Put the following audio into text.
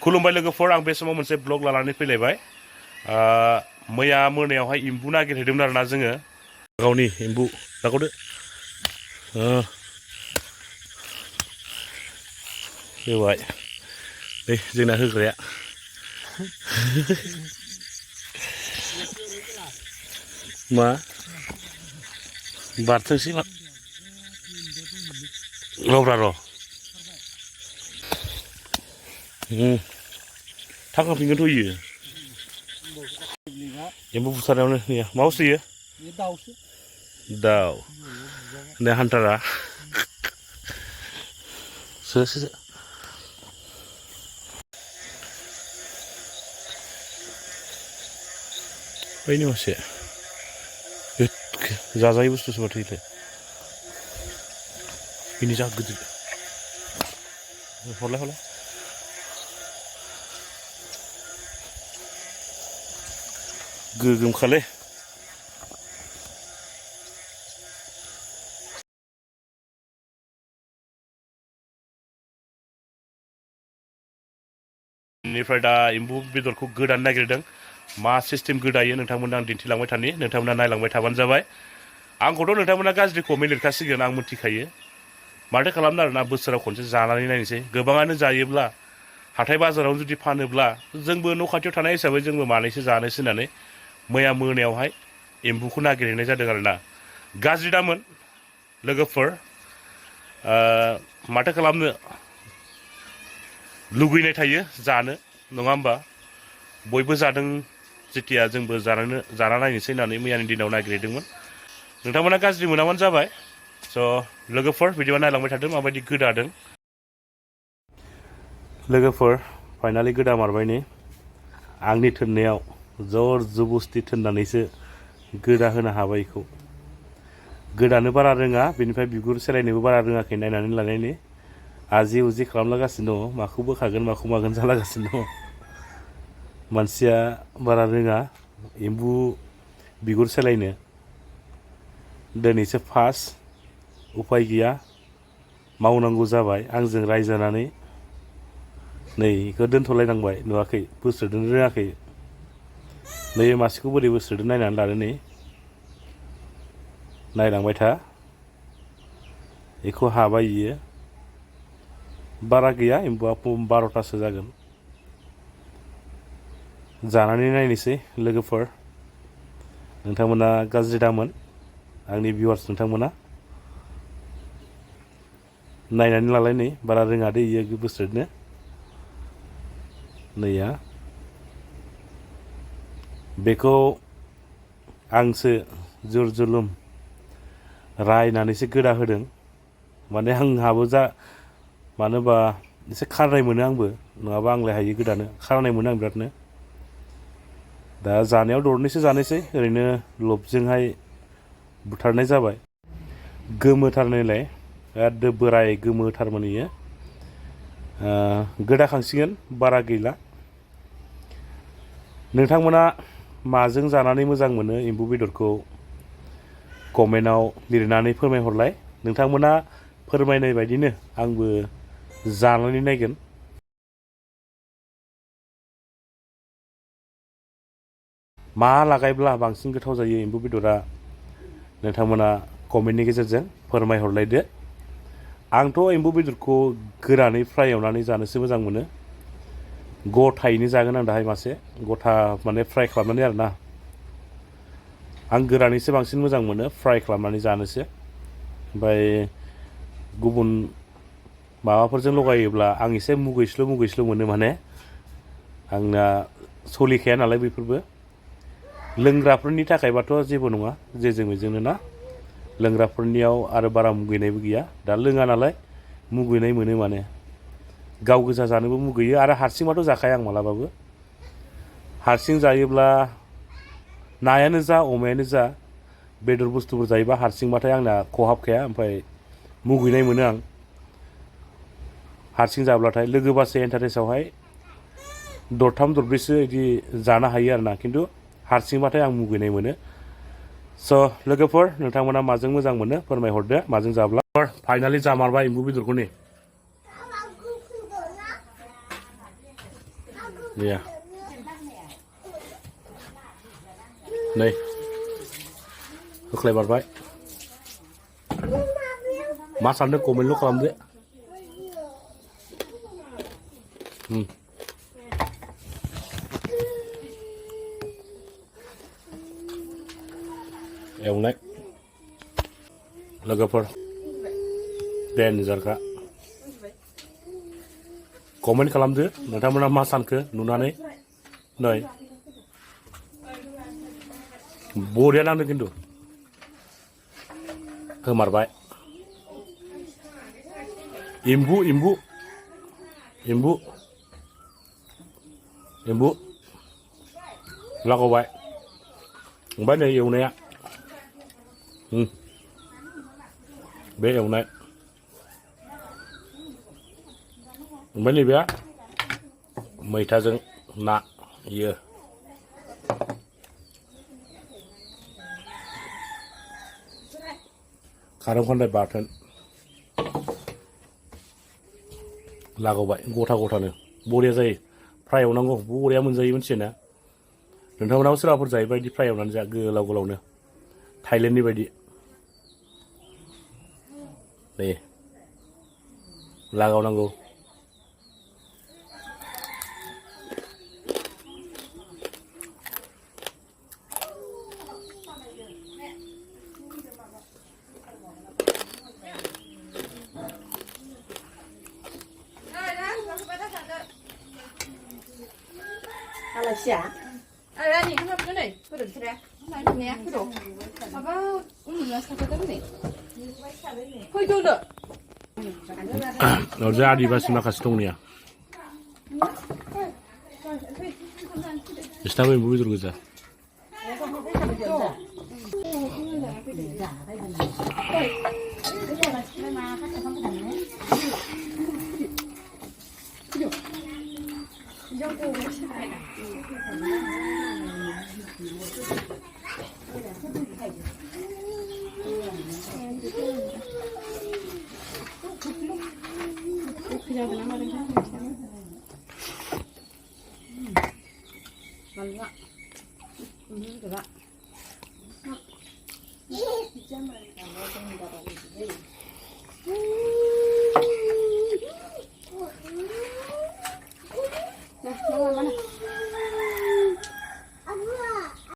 खुलुमबाय लोगोफोर आं बे समाव मोनसे ब्लग लानानै फैलायबाय मैया मोनायावहाय एम्बु नागिरहैदोंमोन आरोना जोङो गावनि एम्बु दाखौदो होबाय दे जोंना होग्राया मा बारथोंसै मा रब्रा र' थांखांफिनगोनथ' इयो एम्बु बुथारनायावनो होया माव सोयो दाउ ने हान्टारा सो बैनि मासे जाजायै बुस्थुसो माथो इलाय बिनि जा गिदिर हरलाय गोगोमखालै बेनिफ्राय दा एम्बु बेदरखौ गोदानो नागिरदों मा सिस्टेम गोदायो नोंथांमोननो आं दिन्थिलांबाय थानि नोंथांमोना नायलांबाय थाबानो जाबाय आंखौथ' नोंथांमोना गाज्रि कमेन्ट लिरखासिगोन आं मिथिखायो माथो खालामनो आरोना बोसोराव खनसे जानानै नायनोसै गोबाङानो जायोब्ला हाथाय बाजाराव जुदि फानोब्ला जोंबो न' खाथियाव थानाय हिसाबै जोंबो मानैसो जानोसै होननानै मैया मोनायावहाय एम्बुखौ नागिरहैनाय जादों आरोना गाज्रि दामोन लोगोफोर माथो खालामनो लुगैनाय थायो जानो नङा होमबा बयबो जादों जेथिया जोंबो जाना नायनोसै होननानै मैयानि दिनाव नागिरहैदोंमोन नोंथांमोना गाज्रि मोनाबानो जाबाय स' लोगोफोर बिदिबा नायलांबाय थादों माबायदि गोदादों लोगोफोर फाइनालि गोदामारबाय नै आंनि थोननायाव जर जबस्ति थोननानैसो गोदा होनो हाबाय इखौ गोदानो बारा रोङा बेनिफ्राय बिगुर सोलायनोबो बारा रोङाखै नायनानै लानायनि आजि उजि खालामलागासिनो दङ माखौ बोखागोन माखौ मागोन जालागासिनो दङ मानसिया बारा रोङा एम्बु बिगुर सोलायनो दिनैसो फार्स्ट उफाय गैया मावनांगौ जाबाय आंजों रायजानानै नै इखौ दोनथ'लायनांबाय नुवाखै बोस्रोदनो रोङाखै नै मासेखौ बोरै बोस्रोदो नायनानै लादो नै नायलांबाय था इखौ हाबाय इयो बारा गैया एम्बुआ 12तासो जागोन जानानै नायनोसै लोगोफोर नोंथांमोना गाज्रि दामोन आंनि भिउवार्स नोंथांमोना नायनानै लालाय नै बारा रोङा दे इयो बोस्रोदनो नैया बेखौ आंसो जुर जुलुम रायनानैसो गोदा होदों माने आंहाबो मानो होनबा एसे खारनाय मोनो आंबो नङाबा आंलाय हायो गोदानो खारनाय मोनो आं बिरादनो दा जानायाव दरनैसो जानोसै ओरैनो लबजोंहाय बुथारनाय जाबाय गोमोथारनायलाय एकदम बोराय गोमोथारमोन इयो गोदाखांसिगोन बारा गैला नोंथांमोना माजों जानानै मोजां मोनो एम्बु बेदरखौ कमेन्टआव लिरनानै फोरमायहरलाय नोंथांमोना फोरमायनाय बायदिनो आंबो जानानै नायगोन मा लागायब्ला बांसिन गोथाव जायो एम्बु बेदरा नोंथांमोना कमेन्टनि गेजेरजों फोरमायहरलायदो आंथ' एम्बु बेदरखौ गोरानै फ्राय एवनानै जानोसो मोजां मोनो गथायैनो जागोन आं दाहाय मासे गथा माने फ्राय खालामनानै आरोना आं गोरानैसो बांसिन मोजां मोनो फ्राय खालामनानै जानोसो ओमफ्राय गुबुन माबाफोरजों लगायोब्ला आं एसे मुगैस्लु मोनो माने आंना सलिखाया नालाय बेफोरबो लोंग्राफोरनि थाखायबाथ' जेबो नङा जेजों बेजोंनो ना लोंग्राफोरनियाव आरो बारा मुगैनायबो गैया दा लोङा नालाय मुगैनाय मोनो माने गाव गोजा जानोबो मुगैयो आरो हारसिंबाथ' जाखाया आं मालाबाबो हारसिं जायोब्ला नायानो जा अमायानो जा बेदर बुस्थुफोर जायोबा हारसिंबाथाय आंना खहाबखाया ओमफ्राय मुगैनाय मोनो आं हारसिं जाब्लाथाय लोगोबासो इन्टारेस्टआवहाय दरथाम दरब्रैसो बिदि जानो हायो आरोना खिन्थु हारसिंबाथाय आं मुगैनाय मोनो स' लोगोफोर नोंथांमोना माजों मोजां मोनो फोरमायहरदो माजों जाब्ला फाइनालि जामारबाय एम्बु बेदरखौ नै Iya. Nih. Hoख्लायबारबाय. मा सानदों कमेन्टल' खालामदो. एवनाय लोगोफोर डेन्जारखा कमेन्ट खालामदो नोंथांमोना मा सानखो नुनानै नै बरिया नांदों खिन्थु होमारबाय एम्बु एम्बु एम्बु एम्बु लागावबाय ओमफ्राय नै एवनाया बे एवनाय ओमफ्राय नैबे मैथाजों ना इयो खारं खान्दाय बाथोन लागावबाय गथा गथानो बरिया जायो फ्राय एवनांगौ बरिया मोनजायो मिथियोना नोंथांमोनाबो सोरबाफोर जायोबा बिदि फ्राय एवनानै जा गोलाव गोलावनो थाइलेण्डनि बायदि दे लागावनांगौ Alasya. Ini kenapa nih? Kudu kira. Ini ya, kudu. Apa ini nggak sakit nih? Koi dulu. 어제 아디바시 마카스통이야. 스타브에 무비 들어가자. Malak.